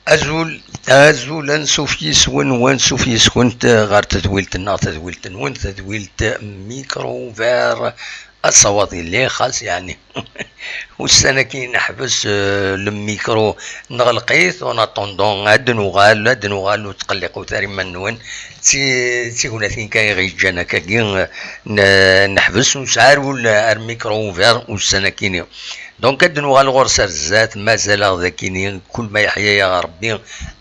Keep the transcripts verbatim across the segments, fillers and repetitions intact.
Azul, azul, ansuf yis-wen, wansuf yis-kent ɣer tedwilt-nneɣ, tedwilt-nwen, tedwilt Micro Ouvert. Asawaḍ yelli xas, yeɛni, ussan-agi neḥbes, euh, le micro, neɣleq-it, en attendant ad d-nuɣal, ad d-nuɣal, ur ttqelliqut ara iman-nwen. D ti-, d tignatin kan i ɣ-yeǧǧan akkagi, euh, n-, neḥbes, ur nesɛi ara ul ar Micro Ouvert ussan-agi-ni. Donc, ad d-nuɣal ɣur-s ar zdat, mazal-aɣ dagini, kul ma yeḥya-yaɣ Rebbi,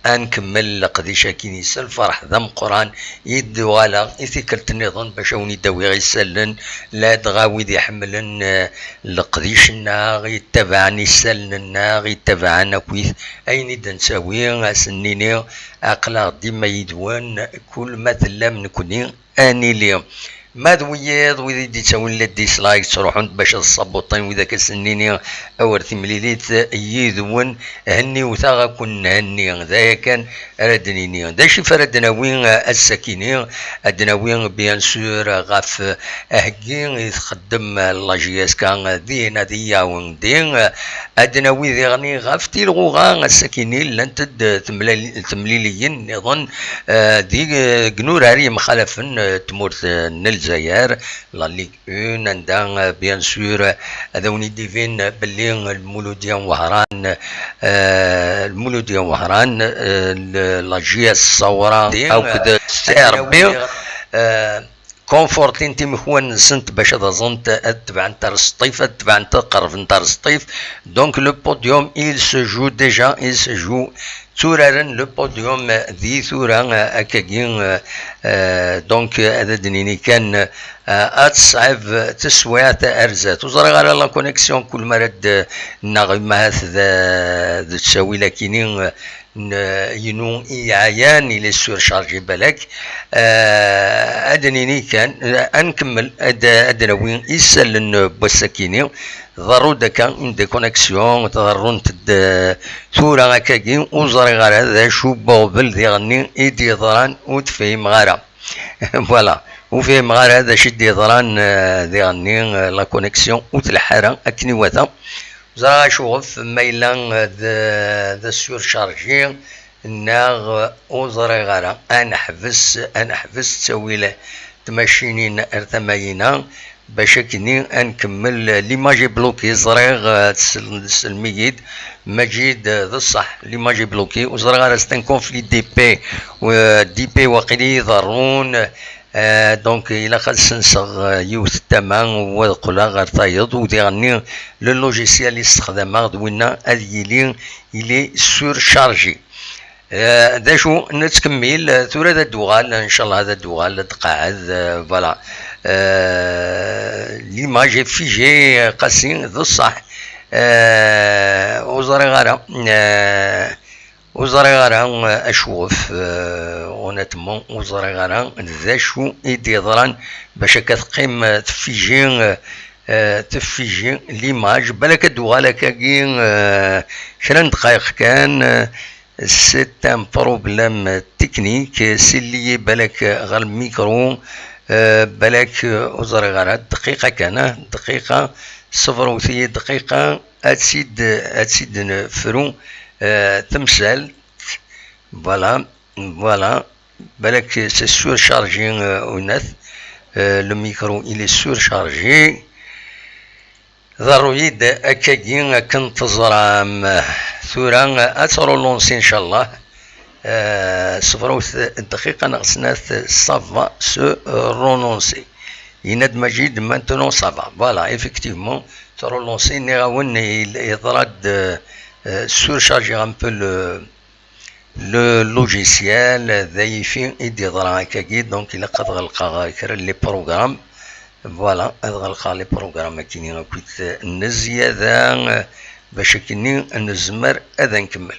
ad nkemmel leqdic-agi-ni s lferḥ d ameqqran, i d-uɣaleɣ i tikkelt nniḍen bac a wen-id-awiɣ isallen, ladɣa wid iḥemmlen, eh, leqdic-nneɣ, ittabaɛen isallen-nneɣ, ittabaɛen akkit ayen i d-nettawi, ad sen-nini, aql-aɣ dima yid-wen, kul ma tellam nekni ad nili. Ma d wiyiḍ, wid i d-ittawin les dislikes, ttruḥun-d bac ad ṣabuṭin, wid akka sen-nini awer timlilit yid-wen, henniwt-aɣ ad ken-nhenni. D aya kan ara d-nini. D acu i ara d-nawi, eh, ass-akini? Ad d-nawi, bien sûr, ɣef, eh, aheggi i txeddem, eh, la J S K, eh, dihin ad iyi-iɛawen din, eh, ad d-nawi diɣen ɣef tilɣuɣa ass-akini llant-d, eh, temlal-, temliliyin nniḍen, eh, di, eh, deg inurar yemxalafen, eh, tmurt, eh, n Lezzayer, la Ligue un, anda, eh, bien sûr, eh, ad awen-id-ibin belli Lmuludya n Wehran, eh, Lmuludya n Wehran, eh, l-, la J S Sawra akked, eh, C R B, eh, confortin timekwan-nsent bac ad aẓent, ad tebɛent ar Sṭif, ad tebɛent, ad qerrbent ar Sṭif. Donc le podium, il se joue déjà, il se joue. Tturaren le podium di tura, eh, akkagi, eh, eh, donc, eh, ad d-nini kan, eh, ad tesɛib teswiɛt ar zdat. Ur ẓriɣ ara la connexion, kul mi ara d-nnaɣ, imahat d, d ttawil akini, eh, n-, inu i yeɛyan, il est surchargé balak. Eh, ad d-nini kan, eh, ad nkemmel, ad, ad d-nawi isallen n wass-akini. Ḍerru-d akka une déconnexion, ḍerrunt-d, eh, tura akkagi, ur ẓriɣ ara d acu n uɣbel diɣenni i d-yeḍran, ur t-fhimeɣ ara. Voilà, ur fhimeɣ ara d acu i d-yeḍran, eh, diɣenni, eh, la connexion ur tleḥḥu ara akken iwata. Ur ẓriɣ acuɣef, ma yella, eh, d, d asurchargé, neɣ, eh, ur ẓriɣ ara. Ad neḥbes, ad neḥbes ttawil tmacinin ar tama-ina, bac akkenni ad nkemmel. L'image est bloquée, ẓriɣ, eh, tsel-, tsellem-iyi-d Maǧid, eh, d ṣṣeḥ, l'image est bloquée, ur ẓriɣ ara, c'est un conflit d'I P, eh, d'I P waqil i iḍerrun, eh, donc ilaq ad senseɣ, eh, yiwet n tama, u ad qqleɣ ɣer tayeḍ, u diɣenni le logiciel i ssexdameɣ d winna ad yili, il est surchargé. Eh, d acu, nettkemmil, eh, tura ad d-uɣal, ncallah ad d-uɣal, ad d-qeɛɛed, eh, voilà. Eh, l'image est figée, eh, qasi, d ṣṣeḥ. Eh, ur ẓriɣ ara, eh, ur ẓriɣ ara, eh, acuɣef, eh, honnêtement, ur ẓriɣ ara d acu i d-yeḍran bac akka teqqim, eh, tfiji, eh, eh, tfiji l'image. Balak ad d-uɣal akkagi, eh, kra n ddqayeq kan, eh, C'est un problème technique, c'est lié balak ɣer lmikru, eh, balak, eh, ur ẓriɣ ara, dqiqa kan, ah, dqiqa, ṣebṛet-iyi dqiqa, ad tt-id, ad tt-id-nefru, eh, tamsalt. Voilà, voilà. Balak c'est surchargé, euh, honnête. Euh, le micro, il est surchargé. Ḍerru-yi-d akkagi akken teẓram. Tura ad tṛulunsi, ncallah. Euh, ṣebṛet dqiqa neɣ snat, ça va se relancer. Yenna-d Maǧid, maintenant ça va. Voilà, effectivement, tṛulunsi, nniɣ-awen, il-, yeḍra-d, euh, surcharger un peu le, le logiciel, d ayifi i d-yeḍra akkagi, donc ilaq ad ɣelqeɣ kra n les programmes. Voilà, ad ɣelqeɣ les programmes akkenni akkit n zzyada, bac akkenni nezmer ad nkemmel.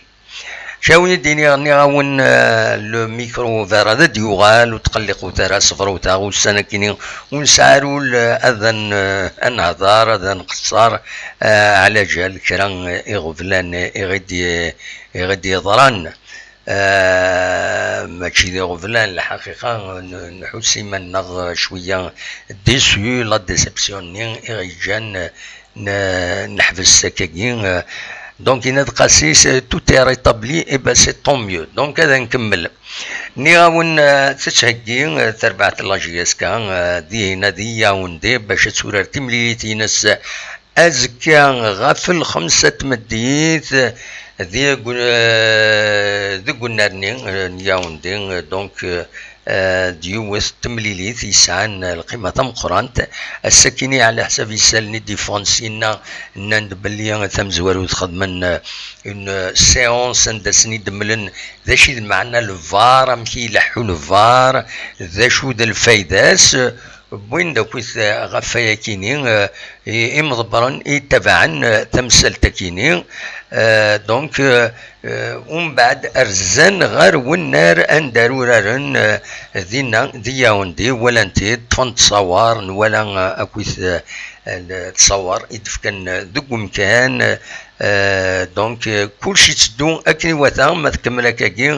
Ca win i d-iniɣ, nniɣ-awen, euh, le micro ouvert ad d-yuɣal, ur tqelliqut ara, ṣebṛut-aɣ ussan akkenni, ur nesɛi ara ul, euh, ad n-, ad nehḍer, ad nqeṣṣer, euh, ɛla jal kra, euh, iɣeblan, euh, i ɣ-id-, i ɣ-id-yeḍran. Ah, mačči d iɣeblan, lḥaqiqa, n-, nḥuss iman-nneɣ cwiya déçu, la déception-nni i ɣ-yeǧǧan, n-, neḥbes akkagi, ah, Donc yenna-d Qasis, euh, tout est rétabli, et ben c'est tant mieux. Donc ad nkemmel. Nniɣ-awen, euh, tettheggi, euh, terbaɛt n la J S K, euh, dihin ad Yaoundé bac ad turar timlilit-ines azekka ɣef lxemsa n tmeddit, euh, deg, euh, deg unnar-nni, euh, n Yaoundé, euh, donc, euh, d yiwet n temlilit yesɛan lqima tameqqrant. Ass-akini, ɛla ḥsab isallen i d-yeffɣen syenna, nnan-d belli tamezwarut xedmen une séance anda sen-id-mlen d acu i d meɛna lvar, amek i ileḥḥu lvar, d acu d lfayda-s. Wwin-d akkit ɣef wayakini, eh, i-, imḍebbren i itabaɛen, eh, tamsalt-akini. Eh, donc, eh, eh, umbeɛd rzan ɣer wennar anda ara uraren, eh, dinna di Yaoundé, walan-t-id, ṭṭfen-d ttṣawer, nwala, eh, akkit, eh, ttṣawer i d-fkan, eh, deg umkan, eh, donc, eh, kulci itteddu akken iwata, ma tkemmel akkagi,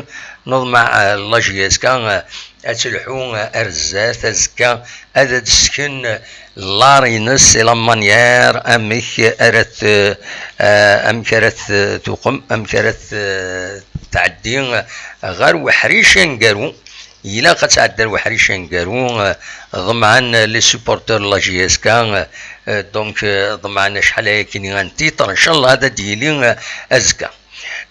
neḍmeɛ, eh, la J S K, eh, ad telḥu ar zdat. Azekka ad d-sken l'art-ines et la manière amek ara t-, eh, amek ara t-, tuqem, amek ara t-, tɛeddi ɣer uḥric aneggaru. Ilaq ad tɛeddi ar uḥric aneggaru, eh, ḍemɛen les supporters n la J S K, eh, donc, eh, ḍemɛen acḥal ayakini n titres, ncallah ad d-yili, eh, azekka.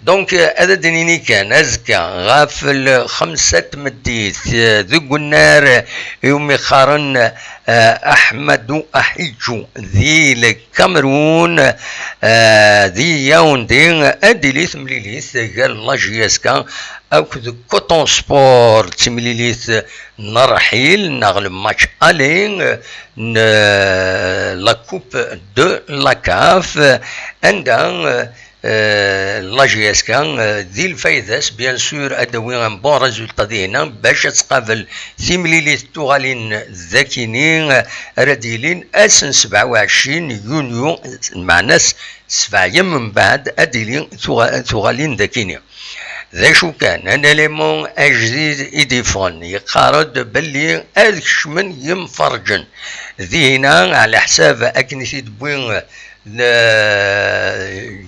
Donc, euh, ad d-nini kan, azekka, ɣef lxemsa n tmeddit, euh, deg unnar, euh, iwumi qqaren, euh, Ahmadou Ahidjo, di Lkamerun, euh, di Yaoundé, ad d-tili temlilit gar la J S K akked Coton Sport, d timlilit n rrḥil, neɣ le match aller, euh, n, euh, la Coupe de la CAF, anda, euh, Eh, la J S K, eh, di lfayda-s, bien sûr, ad d-tawi un bon résultat dinna, bac ad tqabel timlilit tuɣalin d akini, eh, ara d-yilin ass n sebɛa u ɛecrin yunyu, meɛna-s sebɛa yam mbeɛd ad d-tili tuɣa-, tuɣalin d akini. D acu kan, un élément ajdid i d-yeffɣen, yeqqar-d belli ad kecmen yimferǧen. Dihina, ɛla ḥsab akken i t-id-wwi, eh, n-,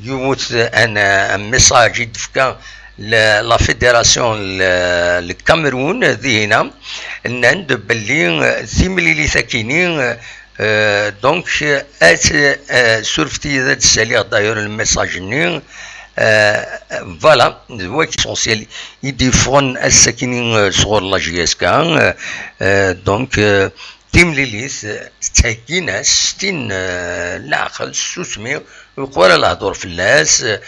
yiwet, un, un message i d-tefka la, la fédération n Lkamerun, dihina, nnan-d belli, eh, timlilit akini, eh, donc, eh, ad, eh, surfet-iyi ad d-ssaliɣ d'ailleurs le message-nni, eh, voilà, d wagi l'essentiel i d-yeffɣen ass-akini, eh, sɣur la J S K, eh, eh, donc, eh, timlilit, eh, ttheggin-as s tin, eh, n leɛqel, s tsusmi, ur yuqi ara lehdur fell-as, eh,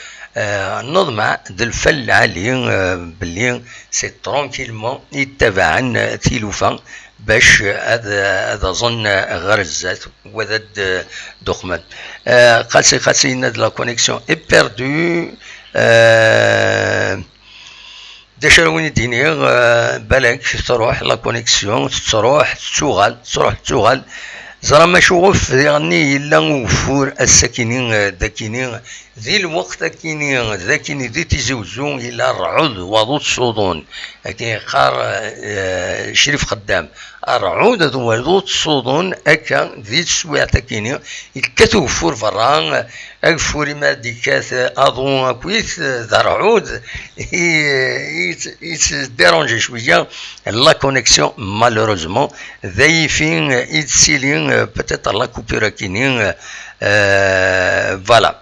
neḍmeɛ d lfal lɛali, eh, belli c'est tranquillement i ttabaɛen, eh, tilufa bac ad, ad aẓen, eh, ɣer zdat, u ad d-, d-uqmen. Eh, xasi, xasi yenna-d la connexion est perdue, eh, D acu ara wen-id-iniɣ, eh, balak truḥ la connexion, tettruḥ, tettuɣal, tettruḥ, tettuɣal. Ẓram acuɣef diɣenni yella ugeffur ass-akini, eh, d akini, di lweqt akini, d akini di Tizi Wezzu yella rrɛud waḍu ttṣuḍun. Akken yeqqar, eh, Crif Xeddam, rrɛud d waḍu ttṣuḍun akka di teswiɛt akini, yekkat ugeffur berra, ageffur imi ara d-yekkat aḍu akkit d rrɛud, i, i, i yettdérangi cwiya la connexion, malheureusement, d ayifi i d-tili, peut-être la coupure akini, euh, voilà.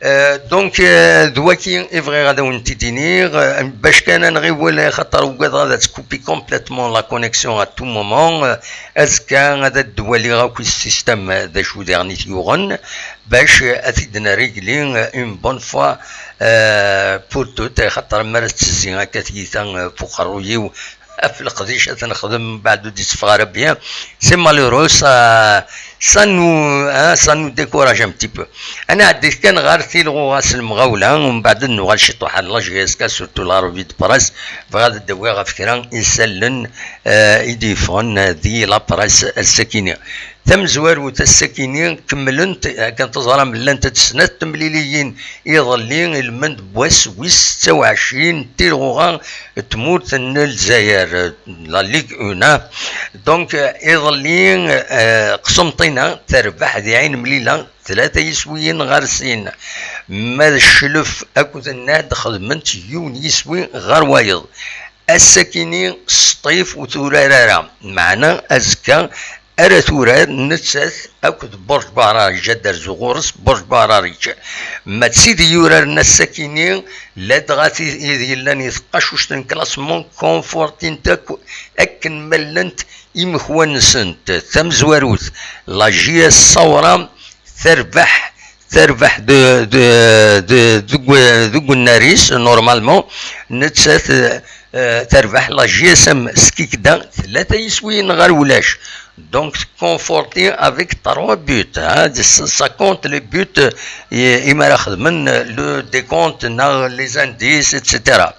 Euh, donc, euh, d wagi i bɣiɣ ad awen-t-id-iniɣ, euh, bac kan ad nɣiwel, xaṭer ugadeɣ ad tkupi complètement la connexion à tout moment. Euh, azekka ad d-waliɣ akk système, euh, d acu diɣen i t-yuɣen, bac, euh, ad t-id-nerr igli, euh, une bonne fois, euh, pour toutes, xaṭer mi ara tettezzi akka tyita, euh, f uqerruy-iw, ɣef leqdic ad t-nexdem, mbeɛd ur d-itteffeɣ ara bien. C'est malheureux, ça, ça nous, hein, ça nous décourage un petit peu. Ad nɛeddi kan ɣer tilɣuɣa s lemɣawla, mbeɛd ad nuɣal ciṭuḥ ar la J S K, surtout la revue de presse. Bɣiɣ ad d-awiɣ ɣef kra isallen, euh, i d-yeffɣen di la presse ass-akini. Tamezwarut, ass-akini kemmlent, akken teẓram, llant-d snat temliliyin iḍelli, ilmend n wass wis setta u ɛecrin n tilɣuɣa n tmurt n Lezzayer, la Ligue un. Donc, iḍelli, eh, Qsenṭina terbeḥ di Ɛin Mlila tlata yiswiyen ɣer sin. Ma d Cclef akked Nnad xedmen-t yiwen yiswi ɣer wayeḍ. Ass-akini Sṭif ur turar ara, meɛna azekka ara turar nettat akked Burj Bararic, ad d-rzu ɣur-s Burj Bararic. Ma d tid yuraren ass-akini, ladɣa tid yellan i tqacuct n classement confortint akk akken ma llant imekwan-nsent. Tamezwarut, la J S Sawra terbeḥ, terbeḥ de, de, de, deg, deg unnar-is, normalement, nettat, euh, terbeḥ la J S M Skikda tlata yiswiyen ɣer ulac. Donc, conforté avec trois buts, hein, ça compte les buts, euh, imi ara xedmen le décompte, neɣ les indices, et cetera.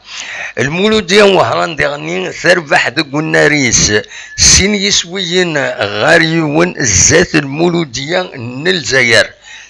Lmuludiya n Wehran diɣenni terbeḥ deg unnar-is sin yiswiyen ɣer yiwen zdat Lmuludiya n Lezzayer.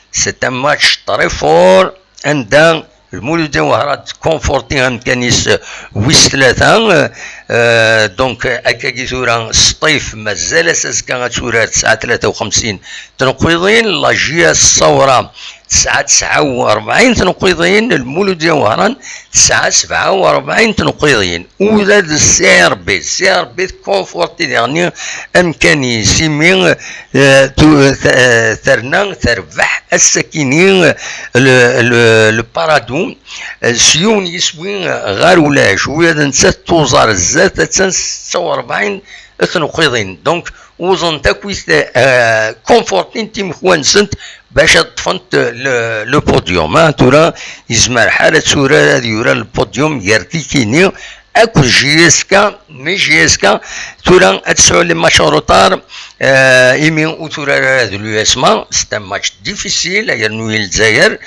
C'est un match très fort, anda Lmuludiya n Wehran tconforti amkan-is wis tlata. Euh, donc, akkagi tura Sṭif mazal-as azekka ad turar tesɛa tlata u xemsin tneqqiḍin, la J S Sawra tesɛa tesɛa u rebɛin tneqqiḍin, Lmuludiya n Wehran tesɛa sebɛa u rebɛin tneqqiḍin. Ula d C R B, C R B tconforti diɣenni amkan-is imi, euh, tu-, euh, terna terbeḥ ass-akini, euh, le, le, le Paradou, euh, s yiwen yiswi, euh, ɣer ulac. Ula d nettat tuẓar zdat, attan setta u rebɛin tneqqiḍin. Donc, uẓent akk, euh, confortint imekwan-nsent bac ad ṭṭfent le, le podium. Hein, tura yezmer ḥal ad turar, ad yurar le podium gar tikini akked J S K, mais J S K tura ad tesɛu les matchs en retard, euh, imi ur turar ara d l'U S M A, c'est un match difficile, yernu i Lezzayer.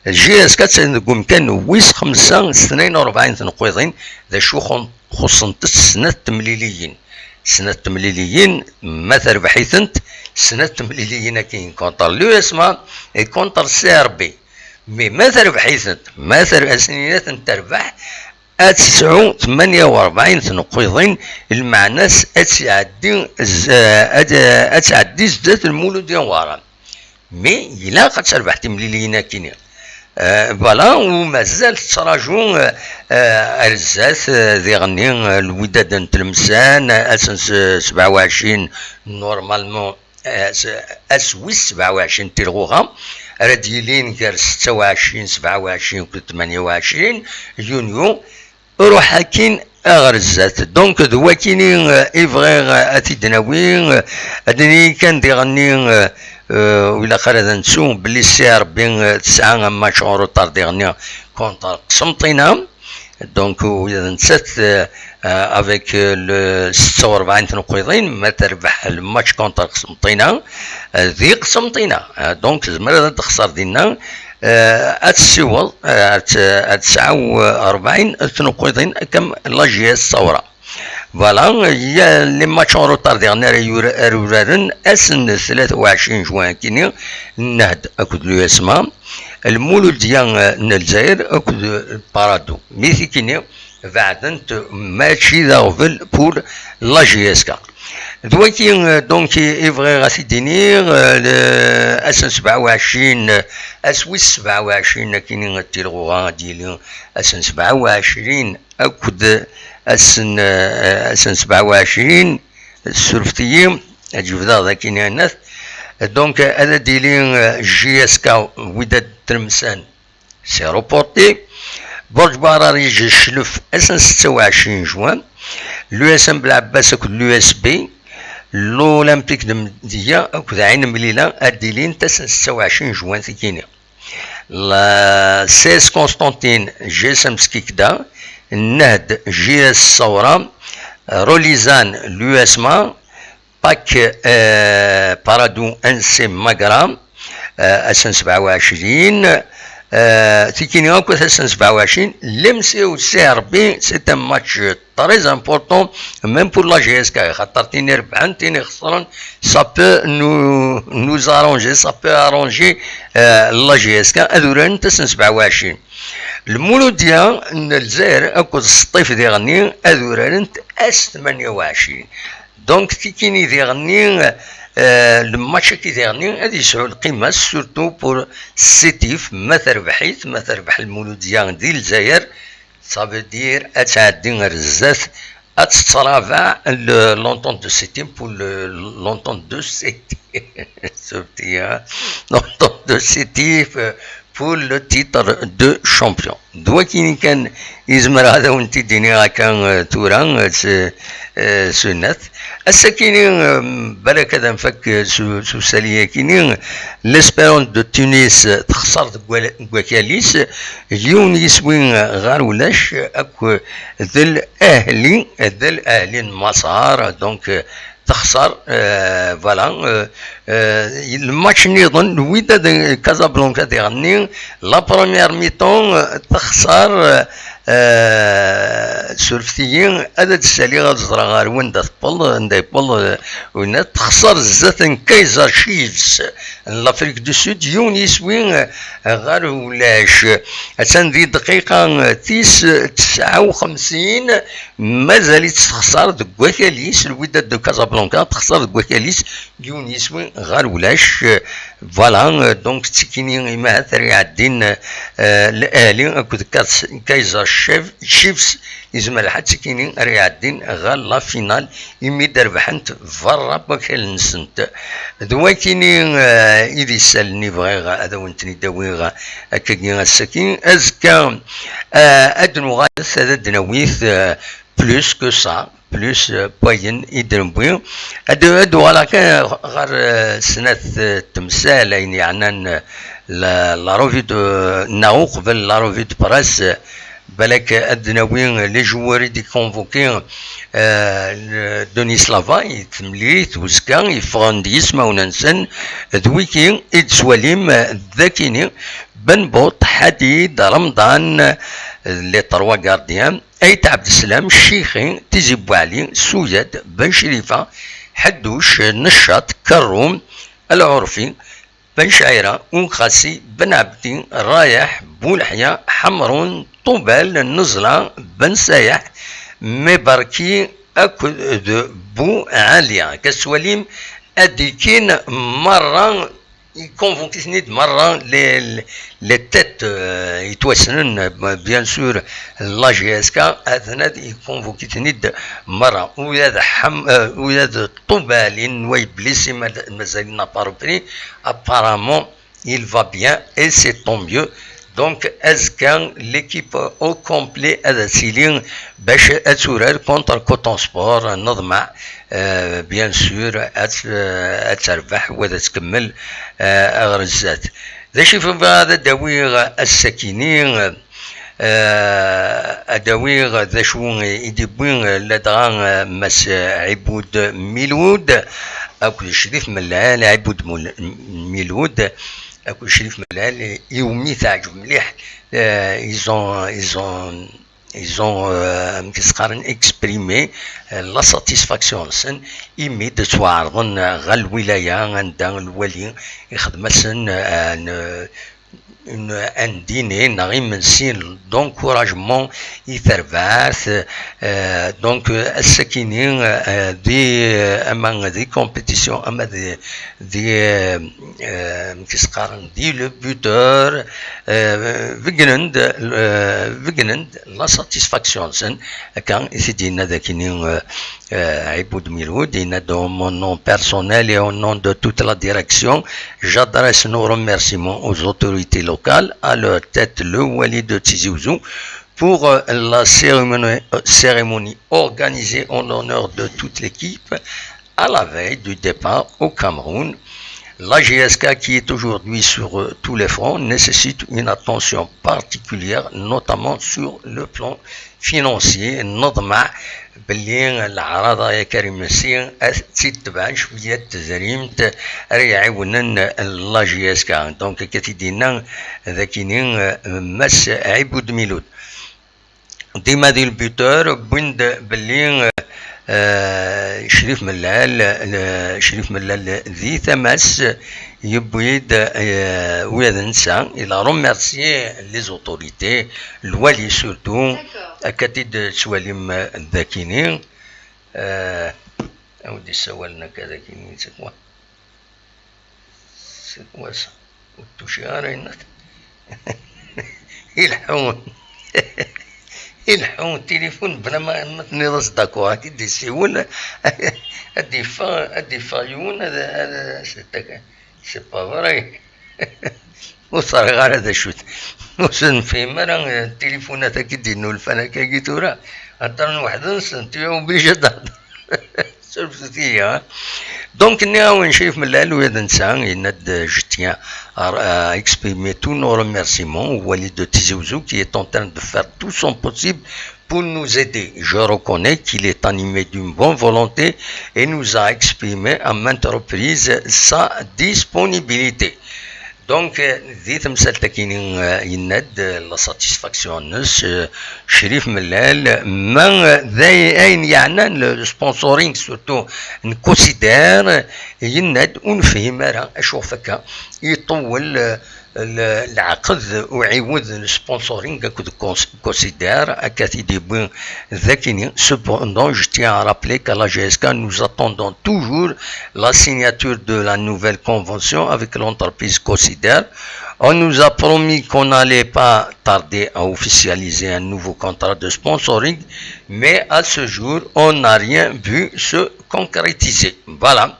J S K attan deg umkan wis xemsa s tnayen u rebɛin tneqqiḍin, d acu xun-, xuṣṣent-tt snat temliliyin. Snat temliliyin, ma terbeḥ-itent, snat temliliyin akin contre l'U S M A et contre C R B. Mais ma terbeḥ-itent, ma ter-, asen-in-, ad tent-terbeḥ, ad tesɛu tmanya u rebɛin tneqqiḍin, lmeɛna-s ad tɛeddi z-, ad, ad tɛeddi zdat Lmuludiya n Wehran. Mais ilaq ad terbeḥ timliliyin akini. Euh, voilà, u mazal tettraǧu, euh, euh, ar zdat, euh, diɣenni, euh, Lwidad n Tlemsan, euh, asen s-, sebɛa u ɛecrin, normalement, ass, ass wis sebɛa u ɛecrin tilɣuɣa, ara d-yilin gar setta u ɛecrin, sebɛa u ɛecrin akked tmanya u ɛecrin yunyu. Ruḥ akin ɣer zdat. Donc, d wakini, euh, i bɣiɣ, euh, ad t-id-nawi, euh, ad nini kan diɣenni, euh, euh, ur ilaq ara ad nettu belli C R B, euh, tesɛa un match en retard diɣenni contre Qsenṭina. Donc, ula d nettat, euh, euh, avec, euh, le setta u rebɛin tneqqiḍin, ma terbeḥ le match contre Qsenṭina, euh, di Qsenṭina. Euh, donc, tezmer ad texser dinna, euh, ad tessiweḍ, euh, ad, ad tesɛa, euh, rebɛin tneqqiḍin, comme la J S Sawra. Voilà, il y a les matchs en retard diɣen ara yura-, ara uraren ass n tlata u ɛecrin juin kini, Nnehd akked l'U S M A, Lmuludya, euh, n Lezzayer akked, euh, Paradou. Mi tikini beɛdent, mačči d aɣbel pour la J S K. D waki, euh, donc, i, i bɣiɣ ad t-id-iniɣ, euh, le, ass n sebɛa u ɛecrin, euh, ass wis sebɛa u ɛecrin akini n tilɣuɣa ad yili ass n sebɛa u ɛecrin akked ass n, euh, ass n sebɛa u ɛecrin, surfet-iyi, ad jebdeɣ d akin anat. Donc, ad d-yili, euh, J S K Wydad Tlemsan, c'est reporté. Burj Bararij Cclef, ass n setta u ɛecrin juin. L'U S M Belɛebbas akked l'U S B, l'Olympique de Mdiyya akked Ɛin Mlila ad d-ilint ass n setta u ɛecrin juin tikini. La C S Constantine, J S M Skikda, Nnehd, J S Sawra, Rolizan, l'U S M A, Pak, euh, Paradou, N C Magra, euh, ass n sebɛa u ɛecrin, euh, tikini akk ass n sebɛa u ɛecrin, l'M C O C R B, c'est un match très important, même pour la J S K, xaṭer tini rebḥen, tini xesren, ça peut nous, nous arranger, ça peut arranger, euh, la J S K, ad urarent ass n sebɛa u ɛecrin. Lmuludya n Lezzayer akked Sṭif diɣenni ad urarent ass tmanya u ɛecrin. Donc, tikini diɣenni, Euh, le match-agi diɣenni ad yesɛu lqima, surtout pour Sétif, ma terbeḥ-it, ma terbeḥ Lmuludya di Lezzayer, ça veut dire ad tɛeddi ar zdat, ad tettṛabeɛ le, l'entente de Sétif pour le, l'entente de Sétif. L'entente de Sétif, euh, pour le titre de champion. D wakini kan i zemreɣ ad awen-t-id-iniɣ akka, euh, tura, euh, s, euh, s unat. Ass-akini, euh, balak ad nfak, euh, s, s usali-akini, l'Espérance de Tunis, euh, texṣer deg wa-, deg wakal-is, yiwen yiswi, euh, ɣer ulac, euh, akked L'Ahli, euh, L'Ahli n Maṣer, donc, euh, texṣer, euh, voilà, euh, euh, le match niḍen, Wydad Casablanca diɣenni, la première mi-temps, euh, texṣer, euh, euh, surfet-iyi, ad d-ssaliɣ ad ẓreɣ ar wanda tewweḍ, anda yewweḍ, euh, winna, texṣer zdat n Kaizer Chiefs n l'Afrique du Sud, yiwen yiswi, euh, ɣer ulac. Attan di dqiqa, euh, tis tesɛa u xemsin, mazal-itt texṣer deg wakal-is, Wydad de Casablanca texṣer deg wakal-is, yiwen yiswi ɣer ulac. Voilà, euh, donc, d tikini i ma ahat ara iɛeddin, euh, L'Ahli akked Kas-, Kaizer Chief-, Chiefs, yezmer lḥal d tikini ara iɛeddin ɣer la finale, imi d-rebḥent berra n wakal-nsent. D wakini, euh, i d isallen i bɣiɣ ad awen-ten-id-awiɣ akkagi ass-agi. Azekka, euh, ad nuɣal ad d-nawi, euh, plus que ça, plus, euh, n wayen i d-newwi. Ad, ad uɣaleɣ kan ɣer, euh, snat, euh, temsal, ayen yeɛnan, euh, la, la revue de, neɣ uqbel la revue de presse, euh, balak ad d-nawi les joueurs i d-iconvoqué, euh, le, Denis Lava, i temlilit uzekka, yeffɣen-d yismawen-nsen, d wiki i d-twalim, euh, d akini, Ben Bot, Hadid, Ramdan, euh, les trois gardiens, Ayt Ɛebdeslam, Cixi, Tizi Buɛli, Suyad, Ben Crifa, Ḥedduc, Neccaṭ, Kerrum, Lɛurfi, Ben Cɛira, Unxasi, Ben Ɛebdi, Rayeḥ, Buleḥya, Ḥemrun, Ṭubal, Neẓla, Ben Sayeḥ, Mebarki akked Bu Ɛali. Akka tettwalim, ad d-ikkin merra, iconvoqué-ten-id merra les, les, les têtes, euh, yettwassnen, euh, bien sûr, la J S K, ad iconvoqué-ten-id merra. Ula d Ḥem-, euh, ula d Ṭubal, yenwa yeblisi, ma-, mazal n'a pas repris, apparemment, il va bien et c'est tant mieux. Donc, azekka, l'équipe au complet ad tili bac ad turar contre Coton Sport, neḍmeɛ, euh, bien sûr, ad, euh, ad terbeḥ, wa ad tkemmel, euh, ɣer zdat. D acu i bɣiɣ ad d-awiɣ ass-akini, euh, ad d-awiɣ d acu i d-iwwi, euh, ladɣa, euh, Mass Ɛibud Milud akked Crif Mellal, Ɛibud Mul-, Milud, akked Crif Mellal, iwumi teɛǧeb mliḥ. Euh, ils ont, ils ont, ils ont, euh, amek i s-qqaren, exprimé, euh, la satisfaction-nsen, imi d-ttwaɛerḍen, euh, ɣer lwilaya, anda lwali ixdem-asen, euh, un, un, un dîner neɣ imensi d'encouragement i terbaɛt. Euh, donc, euh, ass-akini, euh, di, euh, ama di compétition, ama di, di, euh, euh, amek i s-qqaren, di le buteur, euh, beggnen-d, euh, beggnen-d la satisfaction-nsen, akka i t-id-yenna dakini, euh, euh, Ɛibud Milud, yenna-d: « Au mon nom personnel et au nom de toute la direction, j'adresse nos remerciements aux autorités locales, à leur tête le wali de Tizi Ouzou, pour, euh, la cérémonie, euh, cérémonie organisée en l'honneur de toute l'équipe à la veille du départ au Cameroun. La J S K, qui est aujourd'hui sur, euh, tous les fronts, nécessite une attention particulière, notamment sur le plan financier. » Neḍmeɛ belli leɛraḍ-a, ya Karim Messi, ad tt-id-tebɛen cwiya n tezrimt ara iɛiwnen la J S K. Donc, akka t-id-yenna dakini, euh, Mass Ɛibud Milud. Dima di le buteur, wwin-d belli, euh, Crif Mellal, euh, Crif Mellal di tama-s, yewwi-d, euh, ula d netta, il a remercié les autorités, lwali surtout. D'accord. Akka t-id-tettwalim dakini. Euh, awi-d issawalen akka dakini, c'est quoi ? Ur tuci ara yenna-t. Ileḥḥu. Ileḥḥu tilifun bla ma, ma tenniḍ-as d'accord, ad k-id-isiwel, ad d-iffeɣ, ad d-iffeɣ yiwen, ad, ad, c'est pas vrai. Ur ẓriɣ ara d acu-t. Ur s-nefhim ara, eh, tilifunat-agi d-innulfan akkagi tura. Heddren weḥd-nsent, tu es obligé ad tehder. Surfet-iyi, ha? Donc, nniɣ-awen, Crif Mellal, ula d netta yenna-d, je tiens à, à exprimer tous nos remerciements au wali de Tizi Ouzou qui est en train de faire tout son possible pour nous aider. Je reconnais qu'il est animé d'une bonne volonté et nous a exprimé à maintes reprises sa disponibilité. Donc, eh, di temsalt-akini, eh, yenna-d, eh, la satisfaction-nnes, eh, Crif Mellal, ma, eh, d ay-, ayen yeɛnan le sponsoring, surtout n Considère, yenna-d ur nefhim ara acu ɣef akka iṭewwel, eh, le-, leɛqed uɛiwed n sponsoring akked Cons-, Considère, akka t-id-yewwi d akini. Cependant, je tiens à rappeler qu'à la G S K, nous attendons toujours la signature de la nouvelle convention avec l'entreprise Considère. On nous a promis qu'on n'allait pas tarder à officialiser un nouveau contrat de sponsoring, mais à ce jour, on n'a rien vu se concrétiser. Voilà.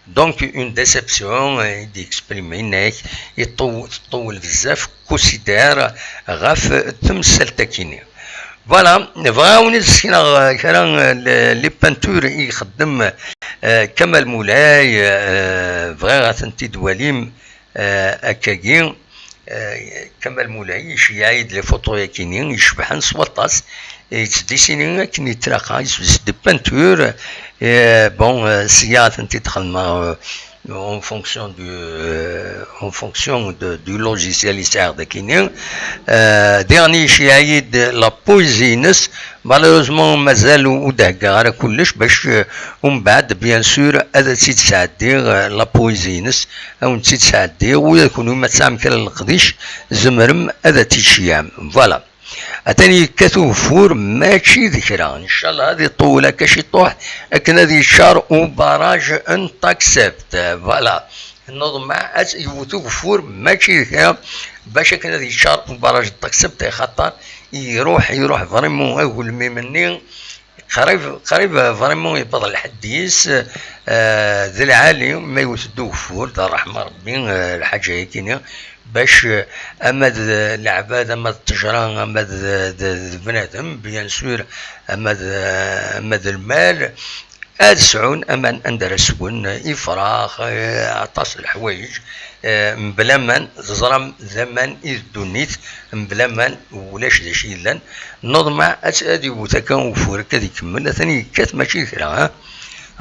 Donc, une déception, eh, d-exprimer inek, iṭew-, teṭṭewwel bezzaf, Considère ɣef temsalt-akini. Voilà, bɣiɣ ad wen-d-sekneɣ, eh, kra, eh, le-, les peintures i ixeddem, eh, Kamal Moulay, eh, bɣiɣ ad tent-id-twalim, eh, akkagi. Eh, Kamal Moulay iceyyeɛ-iyi-d les photos-akini icebḥen s waṭas, eh, yettdisini akken yettlaqa, des peintures, eh, bon, eh, sya ad tent-id-xedmeɣ, eh, en fonction du, euh, en fonction de, du logiciel i sɛiɣ dakini. Euh, diɣen iceyyeɛ-iyi-d la poésie-ines. Malheureusement, mazal ur d-heggaɣ ara kullec bac, euh, umbeɛd, bien sûr, ad tt-id-sɛeddiɣ, euh, la poésie-ines, ad wen-tt-id-sɛeddiɣ, ula d kunwi ma tesɛam kra n leqdic, tzemrem ad tt-id-tceyyɛem. Voilà. Atan yekkat ugeffur, mačči d kra. Ncallah ad iṭewwel akka ciṭuḥ akken ad yeččar ubaraj n Taxept. Voilà. Neḍmeɛ ad yewwet ugeffur, mačči d kra, bac akken ad yeččar ubaraj n Taxept, axaṭer iruḥ, iruḥ vraiment agelmim-nni. Qrib, qrib, vraiment yewweḍ lḥedd-is, eh, d lɛali, ma yewwet-d ugeffur, d ṛṛeḥma Ṛebbi, eh, lḥaǧa-yakini, bac, eh, ama d leɛbad, ama d ttejṛa, ama d, d, d bnadem, bien sûr, ama d, ama d lmal, ad sɛun aman anda ara swen ifrax, eh, aṭas n leḥwayeǧ, eh, mebla aman, teẓram d aman i d ddunit, mebla aman ulac d acu yellan. Neḍmeɛ ad, ad iwwet akka ugeffur, akka ad ikemmel, atan yekkat mačči d kra, ha?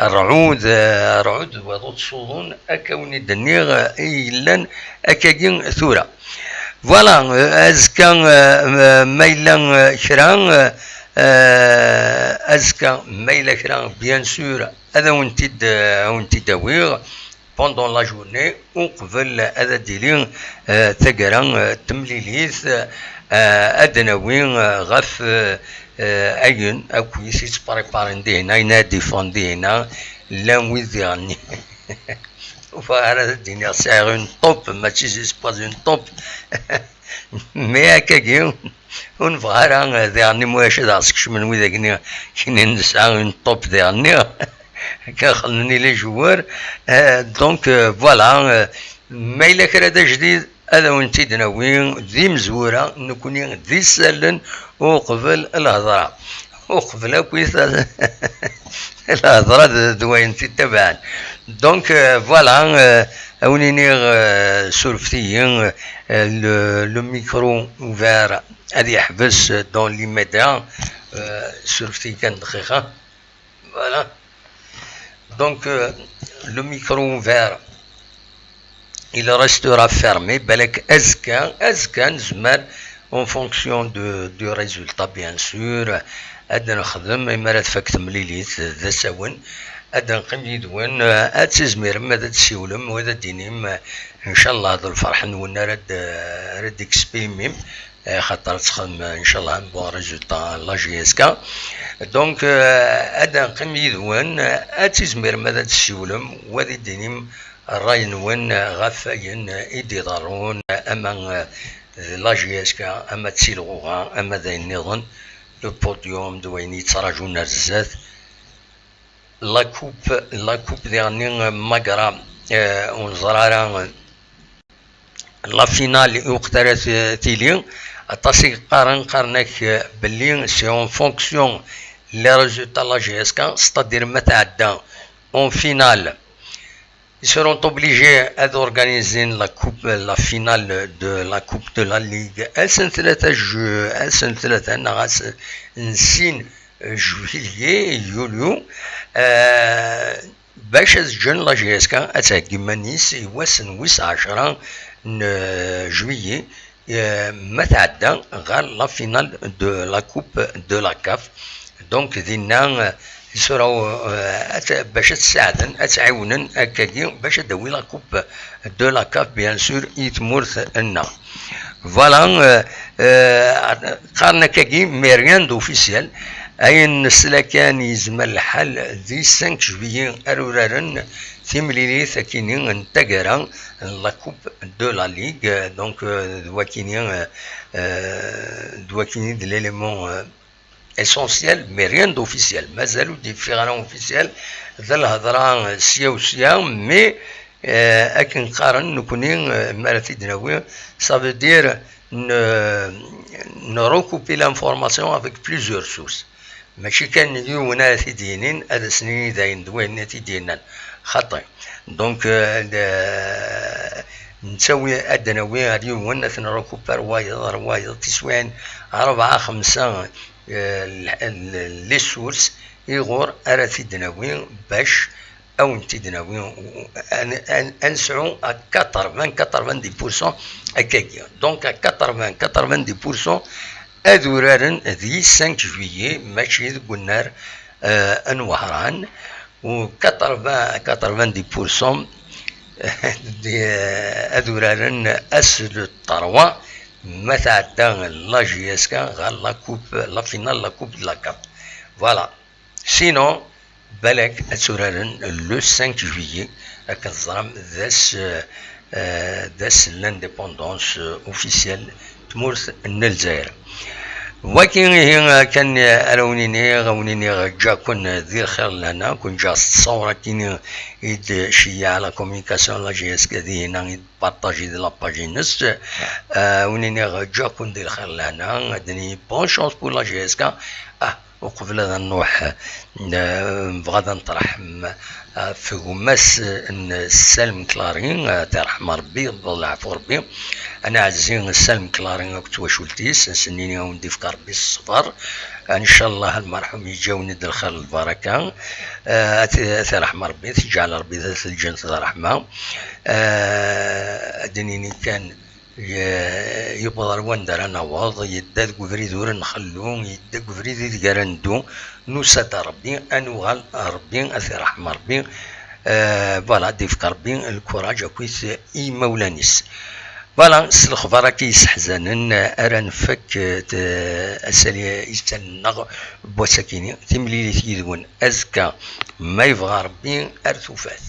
Rrɛud, eh, rrɛud d waḍu ttsuḍun, akka wen-id-nniɣ, eh, i yellan akkagi tura. Voilà, eh, azekka, eh, ma yella, eh, kra, eh, eh, azekka ma yella kra, bien sûr, ad awen-t-id, eh, awen-t-id-awiɣ pendant la journée, uqbel ad d-tili, eh, taggara, eh, temlilit, eh, ad d-nawi, eh, ɣef, eh, eh, ayen akk i yettpréparen dihin, ayen ad d-iffɣen dihin, llan wid diɣen. Ur bɣiɣ ara ad d-iniɣ sɛiɣ une taupe, mačči, c'est pas une taupe. Mais akkagi, ur nebɣi ara, eh, diɣen, ma ulac ad aɣ-skecmen widak-nni, kini nesɛa une taupe diɣen-nni. Akka xedmen les joueurs. Eh, donc, eh, voilà, eh, ma yella kra d ajdid, ad awen-t-id-nawi d imezwura, nekkni d isallen uqbel lhedra. Uqbel akk i ta-, lhedra d, d wayen t-ittabaɛen. Donc, euh, voilà, euh, a wen-iniɣ, euh, surfet-iyi, euh, le, le micro ouvert ad yeḥbes dans l'immédiat, euh, surfet-iyi kan dqiqa. Voilà. Donc, euh, le micro ouvert, il restera fermé. Balak azekka, azekka nezmer, en fonction de, du résultat, bien sûr, ad nexdem, imi ara tfak temlilit d asawen, ad neqqim yid-wen, ad tizmirem ad d-tessiwlem, wa ad d-tinim, ncallah, d lferḥ-nwen ara d-, ara d-exprimim. Eh, xaṭer ad texdem, ncallah, un bon résultat la G S K. Donc, eh, ad neqqim yid-wen, eh, ad tizmirem ad d-tessiwlem, wa ad d-tinim ṛṛay-nwen ɣef wayen i d-iḍerrun, ama d la J S K, ama d tilɣuɣa, ama d ayen nniḍen, le podium d wayen yettraǧun ar zdat. La coupe, la coupe diɣenni, magra, eh, ur neẓri ara, eh, la finale i weqt ara t-, tili. Aṭas i yeqqaren, qqaren-ak, eh, belli c'est en fonction les résultats la J S K, c'est-à-dire ma tɛedda en finale, ils seront obligés ad organiser la coupe, la finale de la Coupe de la Ligue. Ass n tlata ju-, ass n tlata neɣ ass n sin juillet, yulyu, eh, bac ad ǧǧen la J S K ad theggi iman-is i wass n wis ɛecṛa n, eh, juillet, eh, ma tɛedda ɣer la finale de la Coupe de la CAF. Donc, dinna, eh, isura, eh, ad t-, bac ad t-saɛden, ad t-ɛiwnen akkagi, bac ad d-tawi la Coupe de la CAF, bien sûr, i tmurt-nneɣ. Voilà, eh, eh, qqaren akkagi, mais rien d'officiel. Ayen nesla kan, yezmer lḥal di cinq juillet ara uraren timlilit akini n taggara n la Coupe de la Ligue. Donc, eh, d wakini, eh, eh, d wakini d l'élément, eh, essentiel, mais rien d'officiel. Mazal ur d-yeffiɣ ara officiel. D lhedra, eh, sya u sya, mais, eh, akken qqaren nekni, eh, mi ara t-id-nawi, ça veut dire ne, ne recouper l'information avec plusieurs sources. Mačči kan d yiwen ara t-id-yinin, ad as-nini d ayen d wayen i t-id-yennan. Xaṭi. Donc, eh, d-, nettawi, ad d-nawi ar yiwen, ad t-nrecuper ar wayeḍ, ar wayeḍ, tiswiɛin rebɛa, xemsa, eh, l-, l-, les sources, iɣur ara t-id-nawi bac ad wen-t-id-nawi, ad, ad, ad nesɛu à quatre-vingts, quatre-vingt-dix pour cent akkagi. Donc, à quatre-vingts, quatre-vingt-dix pour cent ad uraren di cinq juillet, mačči deg unnar, eh, n Wehran, u quatre-vingts, quatre-vingt-dix pour cent di, ad uraren ass n trois, ma tɛedda la J S K ɣer la coupe, la finale, la coupe de la CAF. Voilà. Sinon, balak ad tturaren le cinq juillet, akken teẓram, d ass, eh, d ass n l'indépendance, eh, officielle n tmurt n Lezzayer. Wagi ihi, eh, kan, eh, ara wen-iniɣ, a wen-iniɣ, ǧǧiɣ-ken di lxir d lehna, ken-ǧǧiɣ s ttṣawṛa-kini i d-tceyyeɛ la communication n la J S K dihin, i d-partager di la page-ines. Eh, a wen-iniɣ, ǧǧiɣ-ken di lxir d lehna, ad d-nini bonne chance pour la J S K. Ah, Uqbel ad nruḥ, eh, nebɣa ad neṭreḥ, mm, ɣef gma-s n Salem Clary, eh, ad t-iṛḥem Ṛebbi, yeṭṭef leɛfu Ṛebbi. Ad nɛezzi Salem Clary akked twacult-is, ad s-nini a wen-d-ifk Ṛebbi ṣṣber. Ncallah lmerḥum yeǧǧa-wen-d lxir d lbaraka. Eh, ad t-, ad t-iṛḥem Ṛebbi, ad t-yeǧɛel Ṛebbi d at lǧennet d ṛṛeḥma. Eh, ad d-nini kan, Ye-, yewweḍ ar wanda ara naweḍ, yedda deg ubrid ur nxellu, yedda deg ubrid ideg ara neddu, nusa-d ar Ṛebbi, ad nuɣal ar Ṛebbi, ad t-iṛḥem Ṛebbi. Eh, voilà, ad d-ifk Ṛebbi lkuṛaǧ akkit i yimawlan-is. Voilà, s lexbar-agi yesseḥzanen ara nfak, eh, t-, asali isal-nneɣ n wass-akini. Timlilit yid-wen azekka, ma yebɣa Ṛebbi, ar tufat.